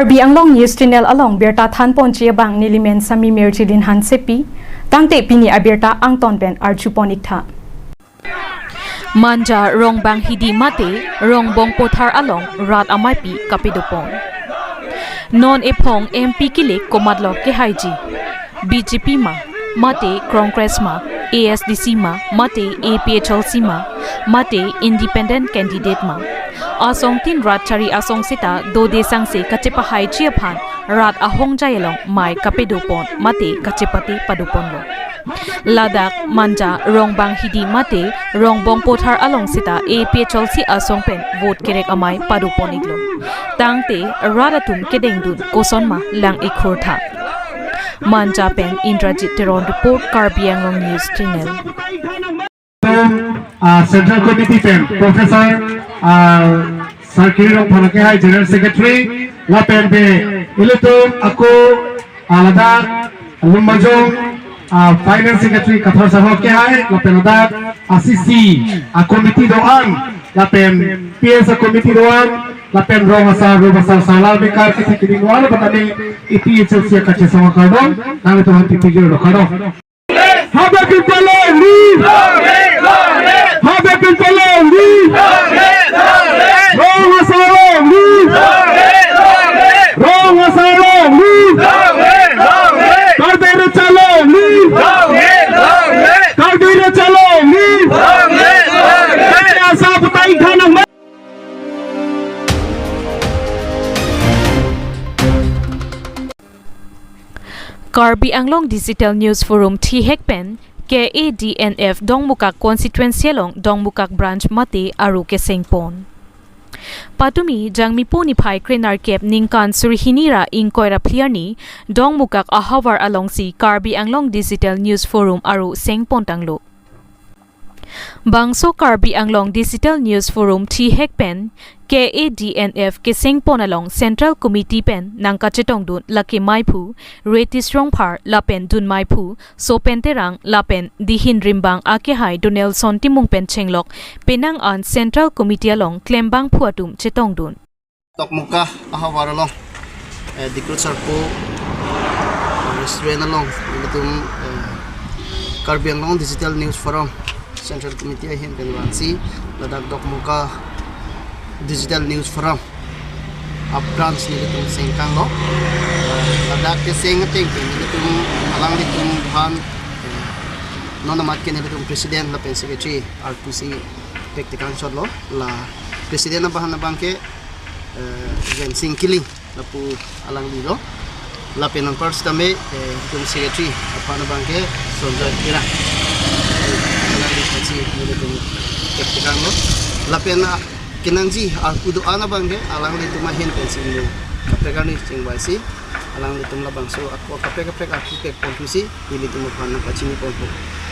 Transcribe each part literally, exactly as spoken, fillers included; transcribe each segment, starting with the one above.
Karbi Anglong News Channel along birta thanponji abang nelimen Sami Mirjilin Hansepi, tangte pini abirta angton pen arjupon iktha. Manja Rongbang Hidi mate Rongbong Pothar along rat amaipi kapedopon. Non ephong M P kilik komatlo kehaiji. B J P ma, mate Congress ma, A S D C ma, mate A P H L C ma, mate independent candidate ma. Asong tin rat chari asong seta dode sangse kachepahaiji aphan rat ahongjai along mei kapedopon mate kachepate padoponlo. Ladak Manja Rongbang Hidi mate Rongbong Pothar along seta A P H L C asong pen vote kerek amei padopon iklo. Tangte rat atum kedengdun kosonma lang-ik khurtha. Manja pen Indrajit Teron report, Karbi Anglong News Channel. Ah, Central Committee pen Professor, ah, Sarkiri Rongphar akehai General Secretary, lapen ke ilitum ako, ah, ladak Lumbajong, ah, Finance Secretary Kathar Sahok akehai, lapen ladak, ah, C C, ah, committee do-an, lapen P S, ah, committee do-an, lapen rong asar, rong asar, sarla bekar, kisi kini do-an, lapen kami A P H L C kachesong akardom, nangtum aphan tipijir lo kardom. Habe Pinpalo, leave! Habe Pinpalo, leave! Rong asar, leave! Rong asar, leave! Karbi Rechalo, leave! Karbi Rechalo, leave! Asa putai khanang. Karbi Anglong Digital News Forum thihek pen K A D N F Dongmukak constituency along Dongmukak branch mate aru kesengpon. Patumi Jangmipo niphai krenerkep ningkan suri hini ra ingkoi ra phli arni Dongmukak ahavar alongsi Karbi Anglong Digital News Forum aru sengpon tanglo. Bangso Karbi Anglong Digital News Forum thihek pen K A D N F kesengpon along Central Committee pen nangkachetongdun lake maiphu Retish Rongphar lapen dun maiphu Sopen Terang lapen dihin rimbang akehai Donelson Timung pen chenglok penang an Central Committee along klembangphu atum chetongdun. Dokmoka ahavar along, eh, Dikut Sarpo restaurant along, ilitum, eh, Karbi Anglong Digital News Forum Central Committee ahin pen vangsi, ladak Dokmoka Digital News Forum a branch nelitum sengkanglo. Eh, ladak keseng ateng pen nelitum alanglitum aphan, eh, non amat ke nelitum president lapen secretary arpu si pektekang chotlo, la president aphan abangke eh, Jensing Killing lapu alanglilo. Lapen anpar sitame, eh, ilitum secretary aphan abangke Sonjoy Terang. Alangli aphansi nelitum pektekanglo. Lapen, ah, kenangji arpu do-an abangke alanglitum ahin pensi nu kaprek arni chingvaisi alanglitum labangso ako kaprek kaprek arpu pekpon thusi nelitum aphan nangpachiniponpo.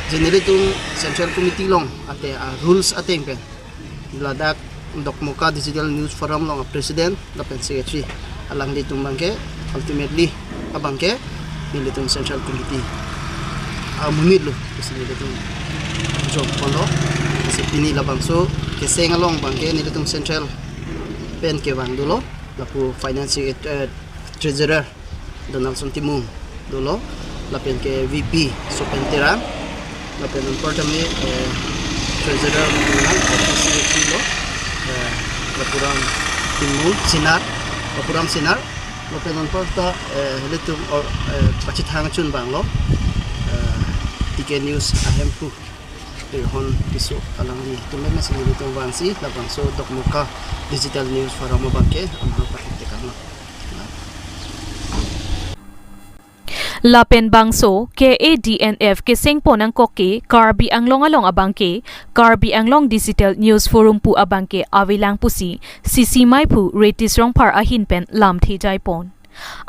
Je nelitum Central Committee along ate, ah, rules ateng pen ladak Dokmoka Digital News Forum along a president lapen secretary alanglitum abangke ultimately abangke nelitum Central Committee amonit lo, isi nelitum jok ponlo, isi pini labangso keseng along abangke nelitum Central pen kevang dolo, lapu finance, eh, treasurer Donaldson Timung dolo, lapen ke V P Sopen Terang, lapen anpar tame, eh, treasurer Donald, lapen C F P lo, eh, Bapuram Timung Sinar, Bapuram Sinar, lapen anpar ta, eh, ilitum or, eh, pachethang chun abanglo, eh, T K News ahemphu Tirhon Tisso alanglitum pen si nelitum vangsi labangso Dokmoka Digital News Forum abangke amahang pathektekanglo. Lapen bangso K A D N F kesengpon angkok ke Karbi Anglong along abangke Karbi Anglong Digital News Forum pu abangke avelang pusi C C maiphu Retish Rongphar ahin pen lamthe jaipon.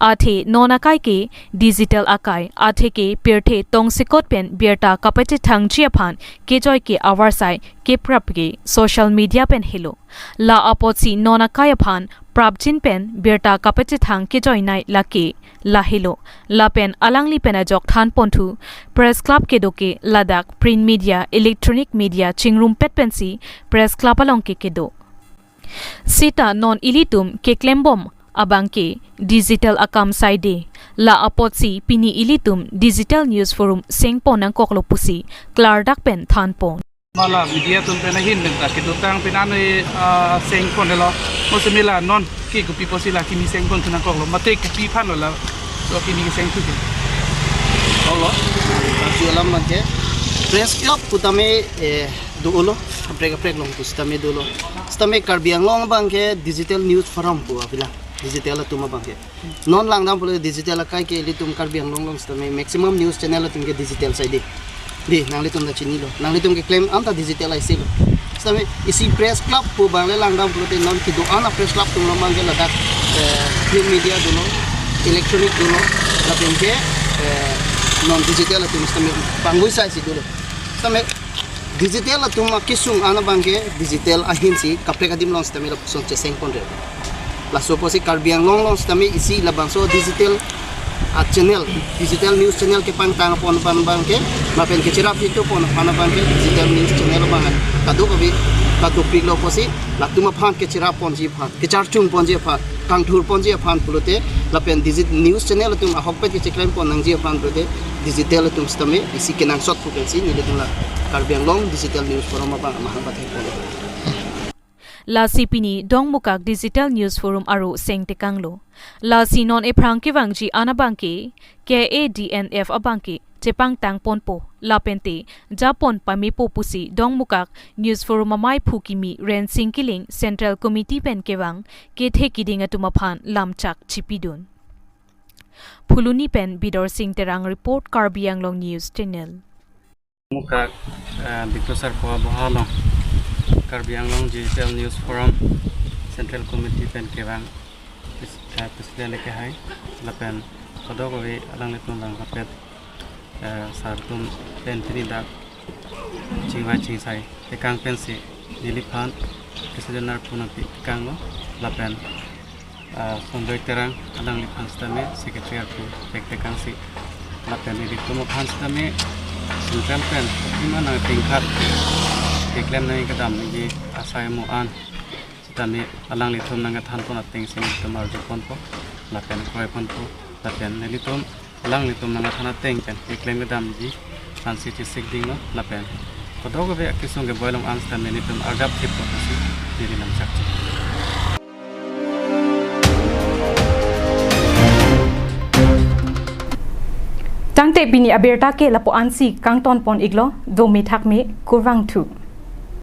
Athe non akai ke digital akai, athe ke pirthe tongsekot pen birta kapachethangji aphan kejoi ke avarsai keprap ke social media pen helo. La apotsi non akai aphan prapjin pen birta kapachethang kejoinei lake lahelo. Lapen alangli pen ajok thanponthu Press Club kedo ke ladak print media, electronic media chingrumpet pensi Press Club along ke kedo. Sita non ilitum keklembom Abangke digital akam saide. La apotsi pini ilitum Digital News Forum sengpon nangkoklo pusi klardak pen thanpon. Mala media atum pen ahin pen ta kedotang pen anoi, ah, sengpon lo. Mo semi la non ke kopi pusi la kimi sengpon thu nangkoklo. Mate kopi aphan lo la. So kimi seng thu ke. Olo. Asu alam abangke Press Club pu tame, eh, dolo. Kaprek kaprek along pu sitame dolo. Sitame Karbi Anglong abangke Digital News Forum pu avelo. Digital atum abangke. Non langdam pulo digital akai ke ilitum Karbi Anglong along sitame maximum news channel atum ke digital saide. Di, nanglitum ta chinilo. Nanglitum keklem anta digital aisi lo. Sitame isi Press Club pu abang le langdam pulote non kedo-an a-Press Club atum abangke ladak, eh, print media dolo, electronic dolo, lapen ke, eh, non digital atum sitame pangui saisi dolo. Sitame digital atum akesung an abangke digital ahinsi kaprek adim along sitame lapuson chesengponre. Laso apotsi Karbi Anglong along sitame isi labangso digital a-channel, digital news channel kepangtang pon aphan abangke, lapen kecherap itu pon aphan abangke digital news channel abang kadokave kadopiklo pusi latum aphan kecherap ponji aphan, kecharchung ponji aphan, kangthur ponji aphan pulote, lapen digit news channel atum ahokpet kecheklem pon nangji aphan pulote, digital atum sitame isi kenangsot pu pensi nelitum la Karbi Anglong Digital News Forum abang amahang pathek pon. Lasi pini Dongmukak Digital News Forum aro sengtekanglo. Lasi non ephrang kevangji an abangke, K A D N F abangke chepangtang ponpo, lapente japon pamepo pusi Dongmukak News Forum amei phu kimi Rensing Killing Central Committee pen kevang kethe kiding atum aphan lamchak chipidun. Phuloni pen Bidorsing Terang report, Karbi Anglong News Channel. Mukak, eh, Bikto Sarpo aboha along Karbi Anglong Digital News Forum Central Committee pen kevang pres-, eh, president le kehai lapen kadokave alanglitum bang kapet, eh, sar atum pen pini dak chingvai chingsai tekang pensi neliphan president arpu nangpi tekanglo lapen, ah, Sonjoy Terang alangliphan sitame secretary arpu tek tekangsi lapen ilitum aphan sitame singkrem pen ima nangtingkhat keklem nangji kedam nangji asai mo an sitame alanglitum nangkethan pon atengsi nelitum arju ponpo lapen kroi ponpo lapen nelitum alanglitum nangkethan ateng pen keklem kedamji aphansi chesik dinglo lapen kadokave akesung keboi along an sitame nelitum arjap thip ponsi neli lamchak. Tangte pini abirta ke lapu-ansi kangton pon iklo, dome thakme, kurvangthu.